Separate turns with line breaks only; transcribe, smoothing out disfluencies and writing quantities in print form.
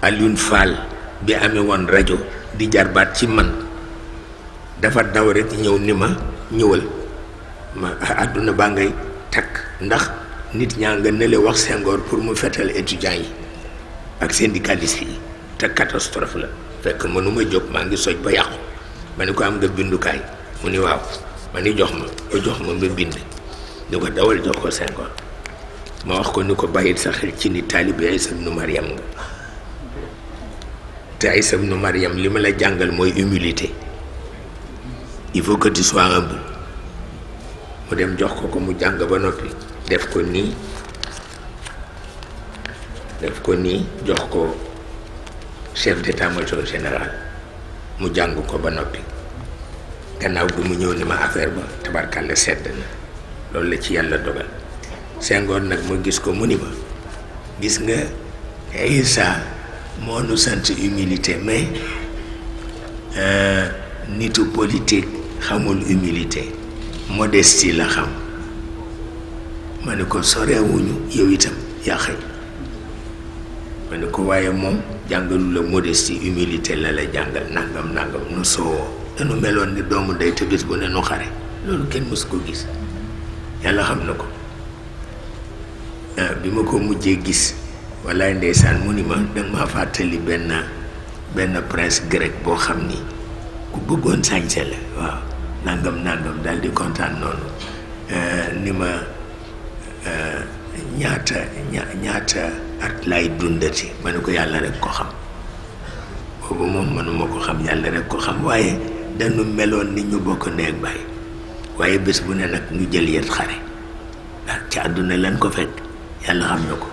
Alioune Fall bi amee woon rajo di jarbaat ci man dafa daw rek ñëw ni ma ñëwal ma àdduna baa ngay takk ndax nit ñaa nga nële wax Senghor pour mu fetal étudiants yi ak syndicalistes yi te catastrophe la fekk mënuma jóg maa ngi soj ba yàqu ma ni ko am nga bindukaay mu ni waaw ma ni jox ma ba jox ma ba bind ni ko dawal jox ko Senghor ma wax ko ni ko bàyyit sa xel ci ni taalibe Isa ibnu Maryam nga te Isa ibnu Maryam li ma la jàngal mooy humilité il faut que tu sois humble mu dem jox ko mu jàng ba noppi def ko nii jox ko chef d'état-major général mu jàng ko ba noppi gannaaw bi mu ñëw ni ma affaire ba tabarkàlla sedd na loolu la ci yàlla dogal Senghor nag ma gis ko mu ni ma gis nga Isa moo nu sant humilité mais nitu politique xamul humilité modestie la xam ma ni ko sorewuñu yow itam yaa xëy ma ni ko waaye moom jàngalu la modestie humilité la la jàngal nangam nu soo dañu meloon ni doomu ndey te bis bu ne nu xare loolu kenn mësu ko gis yàlla xam na ko bi ma ko mujjee gis wallaay ndeysaan mu ni ma danga ma fàttali benn prince grec boo xam ni ku bëggoon sañse la waaw nangam daal di kontaan noonu ni ma ñaata at lay dundati ma ne ko yàlla rek ko xam boobu moom mënuma ko xam yàlla rek ko xam waaye dañu meloon ni ñu bokk ndeeg baay waaye bés bu ne nag ñu jël yet xare ndax ci àdduna lan ko fekk yàlla xam na ko